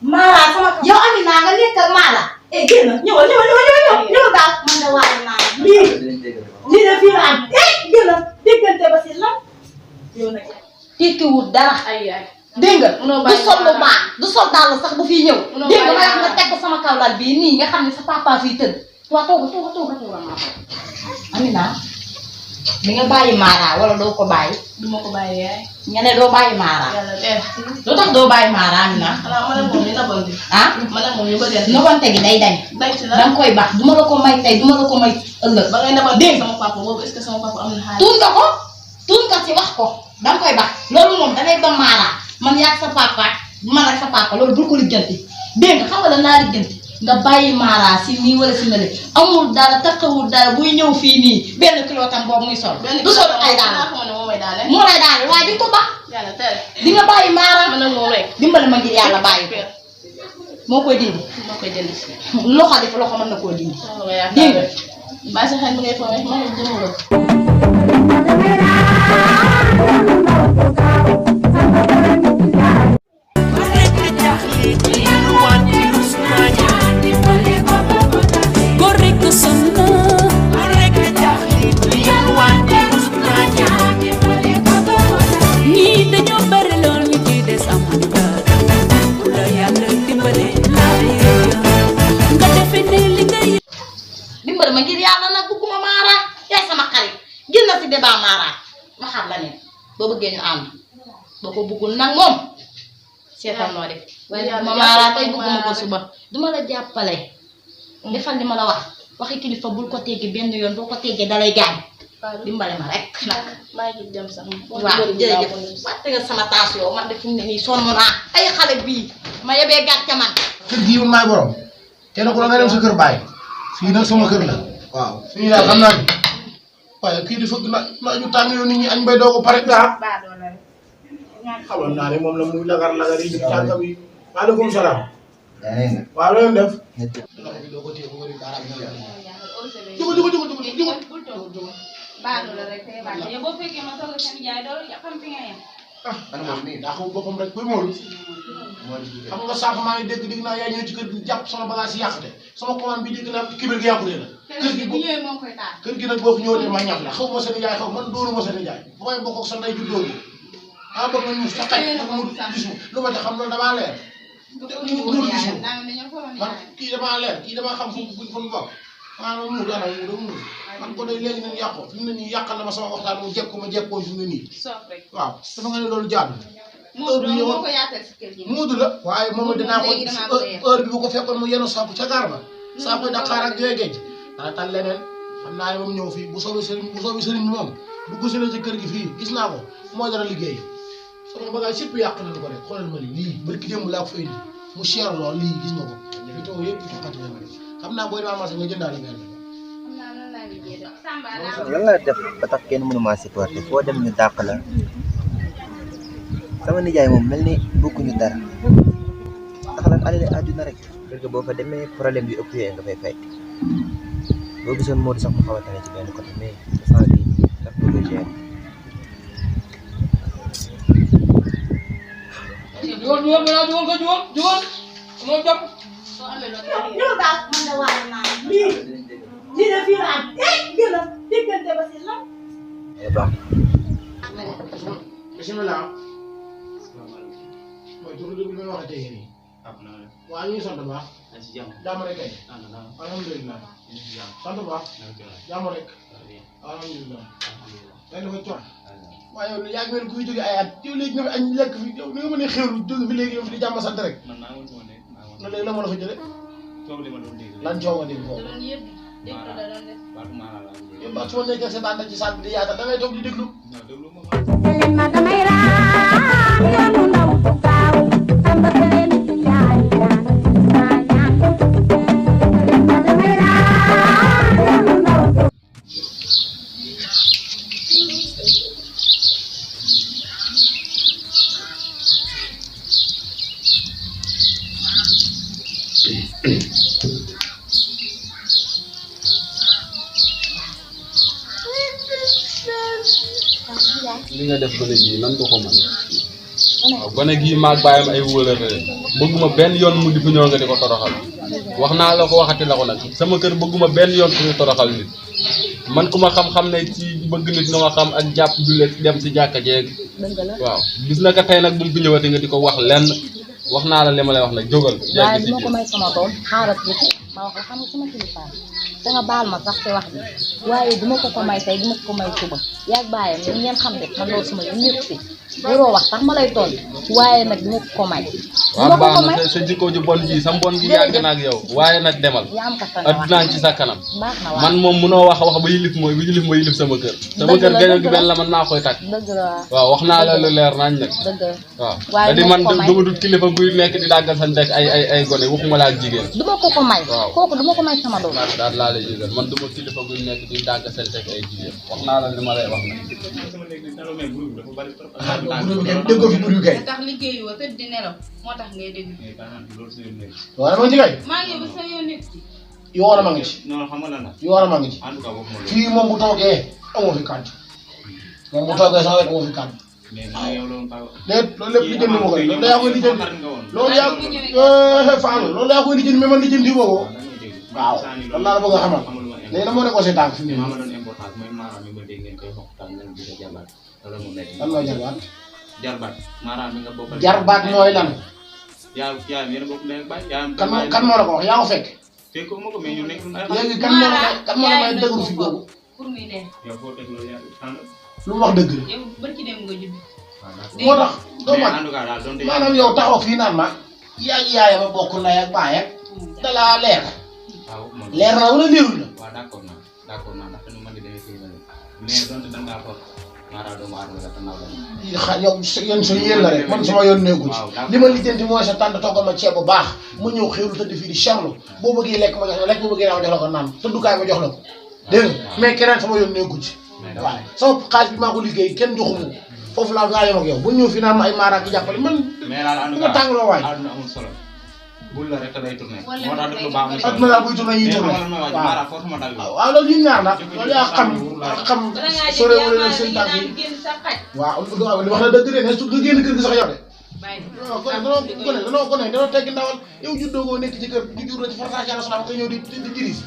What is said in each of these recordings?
Mara sama yow Amina nga nekk ak Mara génn ñëwal daal man de waaye naa lii de fii laa génn diggante ba si lan yow nag tekkiwul dara dégg nga du sol lu baax du sol daal sax bu fi ñëw dégg nga ma wax nga teg ko sama kaw lal bii nii nga xam ne sa papa fii tëdd waa tooga Amina di nga bàyyi Mara wala doo ko bàyyi duma ko bàyyi yaay nga ne doo bàyyi Mara lu tax doo bàyyi Mara Amina xanaa man ak moom ñu nabante man ak moom ñu bëgg nobante gi day dañ danga koy baax duma la ko may tey duma la ko may ëllëg ba ngay nabante sama papa boobu est-ce que sama papa am na xaalis tuun nga si wax ko danga koy baax loolu moom dangay ba Mara man yaag sa papa man ak sa papa loolu bul ko lijjanti dégg nga xam nga la naa lijjanti nga bàyyi Mara si nii wala si nale amul dara takkawul dara buy ñëw fii nii benn kilo tam boobu muy sol du sol ay daal moo lay daal waaye di ko baax di nga bàyyi Mara dimbali ma ngir yàlla bàyyi ko moo koy dindi loxo def loxo mën na koo dindi dégg nga ba sa xel mi ngay foofu ma ngi jëmul dimbali ma ngir yàlla nag bëgguma Mara yaay sama xarit gis na si débat Mara ma xam la ne boo bëggee ñu ànd boo ko bëggul nag moom seetal noo def waaye ma Mara tey bëgguma ko suba duma la jàppale defal li ma la wax waxi kilifa bul ko teggi benn yoon boo ko teggee dalay gaañ dimbali ma rek nag maa ngi dem sax waaw jërëjëf fàtte nga sama taas yow man de fi mu ne nii sonn naa ay xale bii ma yebee gàcce man kër gi yow maay borom te nag la nga dem sa kër baay fii nag sama kër la waaw fii daal xam naa ni waaye kii di fëgg na ñu tàng yow nit ñi añ bay doo ko pare daa xamoon naa ne moom la muy lagar yi di tànkam yi maaleykum salaam waaw loolu def doo ko téye bu wëri baaraam jugu baado la rek tey baado yow boo fekkee ma toog seen jaay doo xam fi nga yem ana moom nii daa xaw boppam rek kuy moolu xam nga sànq maa ngi dégg naa yaa ñëw ci kër gi jàpp sama bagage yi yàqate sama commande bi dégg naa kibir gi yàqute la kër gi bu ñëwee moo koy taal kër gi nag boo fi ñëwee ma ñaf la xaw ma seen yaay xaw man dóoru ma seen yaay bu may bokk ak sa ndey juddoo gi bëgg nga ñuus sa xaj mu gis mu lu ma te xam loolu damaa leer mu gis mu man kii damaa leer kii damaa xam fu mu bokk maanaam mu dana mu man ko day léegi nañ yàqoo fi mu ne nii yàqal na ma sama waxtaan mu jekko ma jekkoo fi mu ne nii waaw dafa nga ne loolu jaadu muudu la waaye moom dinaa ko heure bi bu ko fekkoon mu yenu saabu ca gaar ba saabu Dakar ak yooyu géej dana tal leneen xam naa ne moom ñëw fii bu soobee sëriñ bi moom dugg si la ci kër gi fii gis naa ko moo dara liggéey sama bagage yëpp yàq nañu ko rek xoolal ma lii barki démb laa ko fa indi mu cher lool lii gis nga ko vidéo yëpp joxati ma xam naa booy demal marché nga jëndaale ngeen lan la def ba tax kenn mënu maa supporter foo dem ñu dàq la sama nijaay moom mel ni bokkuñu dara ndax lan alal àdduna rek parce que boo fa demee problème bi ëpp yooyu nga fay fekk boo gisoon moo di sax mu xaw a tane ci benn côté mais instant bii daf ko koy gérer. yow daal man de waaye naa lii de fii laa gën a diggante ba si lan baax bismillah mooy turu bi may wax tey nii waaw ñu ngi sant baax jàmm rek kay alhamdulilah sant baax jàmm rek alhamdulilah day dafa coon waaye yow yaa ngi mel kuy jóge ay at yow léegi nga fi añ lekk fi yow ni nga mën a xewlu jóge fi léegi yow fi di jàmm sant rek na léegi la ma la fa jële lan coow nga dégg foofu yow ba su ma nekkee sa bànn ci saal bi di yaatal da ngay toog di déglu li nga def ba léegi nan nga ko mën. waaw gone gii maag bàyyam ay wóolante bëgguma benn yoon mu di fi ñëw nga di ko toroxal wax naa la ko waxati la ko nag sama kër bëgguma benn yoon ku ñu toroxal nit man ku ma xam-xam ne ci bëgg nit nga ma xam ak jàpp jullit dem si jàkka jeeg waaw gis na ko tey nag bu mu fi ñëwati nga di ko wax lenn wax naa la li ma lay wax nag jógal waaye du ma ko may sama doom xaaral tuuti ma wax la xam nga sama kilifa da nga baal ma sax te wax bi waaye du ma ko may tey du ma ko may suba yaag bàyyam yéen ngeen xam de man loolu sama ñëpp si waroo wax sax ma lay toll waaye nag du ma ko may. waaw baax na sa jikko ju bon ji sa mbon gi yàgg na ak yow waaye nag demal addunaa ci sa kanam man moom munoo wax ba yilif ma yilif sama kër sama kër gaño gi benn la man maa koy tàkk waaw wax naa la lu leer nañ nag waaw da di man duma dut kilifa guy nekk di dàggal sa ndek ay gone waxuma la ak jigéen du ma ko may kooku du ma ko may sama doom daal laa lay yëgal man duma kilifa guy nekk di dàggal sa ndek ay jigéen wax naa la li ma lay wax nag déggoo fi buri kay tax liggéeyu wa tëdd di nelaw moo tax ngay dégg wala ma ci kay maa ngi ba sa yoon nit yoona ma ngi ci non xam nga lan la yoona ma ngi ci en tout cas waxuma fii moom bu toogee amoo fi kàddu moom bu toogee sax wet amoo fi kàddu mais yow loolu déet loolu lépp lijjanti ma ko loolu yaa koy lijjanti loolu yaa Fallou loolu yaa koy lijjanti mais man lijjanti ma ko waaw loolu laa la bëgg a xamal léegi dama ne ko si tànk fi mu ne ma doon importance mooy maanaam mi ma dégg ngeen koy waxtaan ngeen di ko jarbaat loolu mu nekk lan mooy jarbaat jarbaat maanaam mi nga bokkal jarbaat mooy lan yaa yéen a bokk ndey ak baay yaa kan moo la ko wax yaa ko fekk fekk ma ko mais ñu nekk léegi kan moo la may dëgru fi boobu pour muy leer yow foo teg loolu yaa tànn lu mu wax dëgg la yow barki dem nga judd moo tax doo mais man en tout cas daal donte maanaam yow taxaw fii naan ma yaay ma bokk ndey ak baay ak dalaa leer waaw leer na wala leerul la waaw d'accord naa ndax nu man di demee fii mais donte da ngaa foofu maanaam doomu aadama la te naw la yow yéen suñu yéen la rek man sama yoon nekkul ci li ma lijjanti mooy sa tànn toggal ma ceeb bu baax ma ñëw xéwlu tëdd fii di charlo boo bëggee lekk ma jox la lekk boo bëggee naa ma jox la ko naan tëddukaay ma jox la ko dégg nga mais keneen sama yoon nekkul ci waaw sama xaalis bi maa ko liggéey kenn joxumu ko foofu laa ngaa yem ak yow bu ñëw fii naan ma ay maaraak yi jàppale man mais daal en tout nga cas tàng loo waay àdduna amul solo bul la rek te day tourné moo tax def lu baax amul solo adduna daal buy tourné ñuy tourné maanaam foofu ma dal waaw loolu ñun ñaar nag loolu yaa xam sore wala leen seen tànk yi génn sa xaj waaw li wax na dëgg de ne su nga génn kër gi sax yow de waaw danoo teggi ndawal yow juddoo goo nekk ci kër ñu jur la ci farata Yàlla salaam nga ñëw di jiris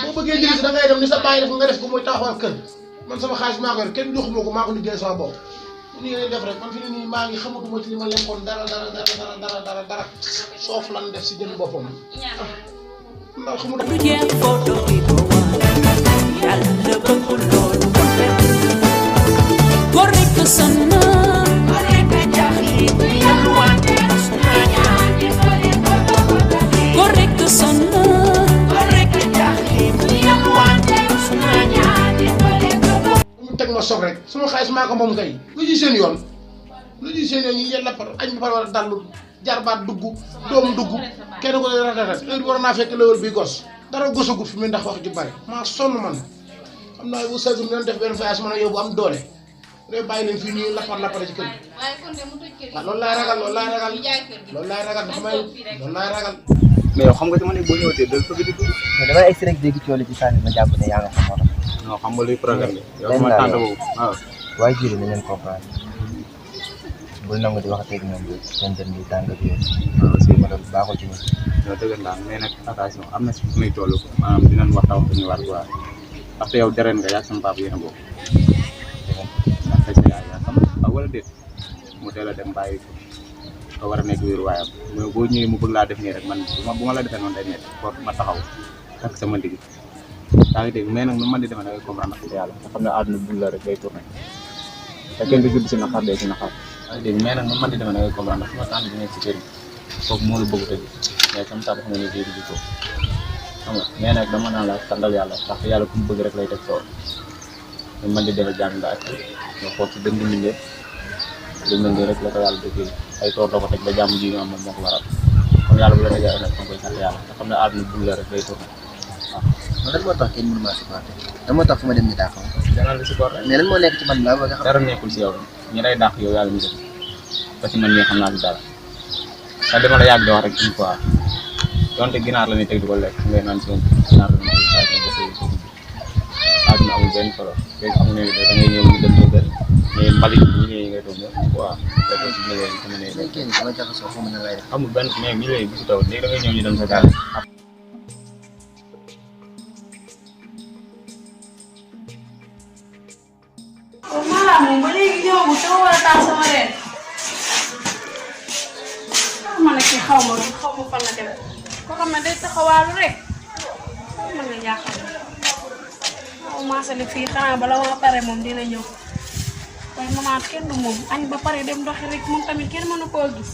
boo bëggee jiris da ngay dem ni sa bàyyi def nga def ko mooy taxawal kër man sama xaalis maa ko yor kenn joxuma ko maa ko liggéey sama bopp nii ngeen def rek man fi ne nii maa ngi xamatuma ci li ma lekkoon dara soof lan def si jënd boppam ndax xamutuma teg ma soog rek suma xaalis maa ko moom kay lu ci seen yoon ñu yella par añ ba pare war a dallu jarbaat dugg doom dugg kenn ko ratatat heure war naa fekk lëwal bi gos dara gosagut fi mu ndax wax ju bari maa sonn man xam naa bu sagum doon def benn voyage man a yow bu am doole day bàyyi leen fii ñuy lappare ci kër gi waaw loolu laay ragal dafa may loolu laay ragal mais yow xam nga dama ne boo ñëwatee dal fëgg di dugg mais damay egsi rek dégg cooli ci sànni ma jàpp ne yaa nga xam moo tax non xam nga luy problème bi yow sama tante boobu waaw waaye jii na leen comprendre bul nangu di wax ak ñoom bi seen jën bi tàng ak yooyu aussi ma loolu baaxul ci ñun non dëgg la mais nag attention am na si fu muy toll maanaam dinañ waxtaan dañuy war quoi ndaxte yow dereen nga yaa sama papa yéen a bokk ndaxte sa yaay yaa xam wala déet mu teel a dem bàyyi ko nga war a nekk wéeru waayam mais boo ñëwee mu bëgg laa def nii rek man bu ma la defee noonu day nekk foofu ma taxaw takk sama ndigg yaa ngi dégg mais nag nu man di demee da ngay comprendre ndax yàlla nga xam ne àdduna bul la rek day tourné te kenn du judd si naxar dee si naxar yaa ngi dégg mais nag nu man di demee da ngay comprendre ndax sama tànn bi nekk si kër gi foofu moo la bëgg tëdd mais sama tànn xam nga ne day dugg ko xam nga mais nag dama naan la santal yàlla ndax yàlla ku mu bëgg rek lay teg tool nu man di demee jàng nga ak nga xool si dënd mbindee lu mel nii rek la ko yàlla dëggee ay toor doo ko teg ba jàmm ji ñu am moom moo ko waral kon yàlla bu la tegee nag da koy sant yàlla nga xam ne àdduna bul la rek day tourné waaw man lan moo tax kenn mënu maa supporté lan moo tax fu ma dem ñu dàq ma danaa la supporté mais lan moo nekk ci man laa bëgg a xam dara nekkul si yow ñi lay dàq yow yàlla mu jëm parce que man mii xam naa si dara te dama la yàgg di wax rek une fois donte ginaar la ñuy teg di ko lekk ngay naan si moom ginaar la ñuy teg di ko lekk àdduna amul benn solo léegi amu ne da ngay ñëw ñu dem sa kër mais mbalit bi ñu ñëwee ngay toog waaw nga toog si milieu yi sama néeg kenn dama jaxasoo xaw ma nan lay def. amul benn mais milieu yi bu si taw léegi da ngay ñëw ñu dem sa gaal Malah moom ba léegi ñëwagul te war a taal sama reer ma ne kii xaw ma fan la dem koo xam ne day taxawaalu rek man nga jaaxal waaw maasale fii xanaa bala maa pare moom dina ñëw waaye maman kenn du moom añ ba pare dem doxi rek moom tamit kenn mënu koo gis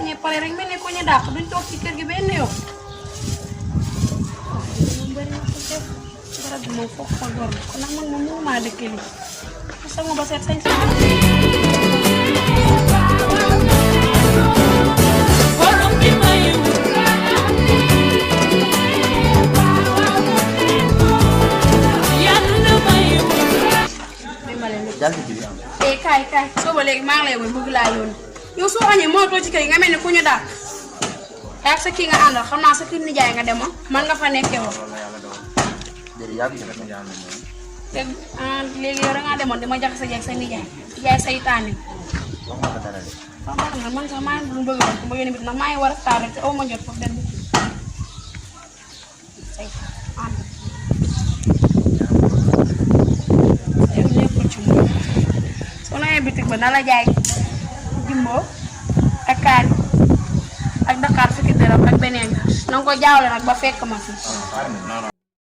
ñu pare rek mel ni ko ñu dàq duñ toog ci kër gi benn yoon moom bëri na ko def garab bi moom foofu ma gor kon nag man moom mënumaa dëkkee lii sama ba seet sañ kaay soo ba léegi maa ngi lay woon bëgg laa yónni yow soo añee moo too ci kër yi nga mel ni ku ñu daal yaa sa kii nga àndal xam naa sa kii nijaay nga demoon man nga fa nekkee woon léegi yow da ngaa demoon dama jax sa jeeg sa nijaay saytaane waaw man sax maa ngi doon bëgg a ma yónni bi ndax maa ngi war a taal rek te aw ma jot foofu dem soo nawee bitig ba na la jaay jimbo ak kaani ak Dakar fukki dërëm ak beneen na nga ko jaawle nag ba fekk ma fi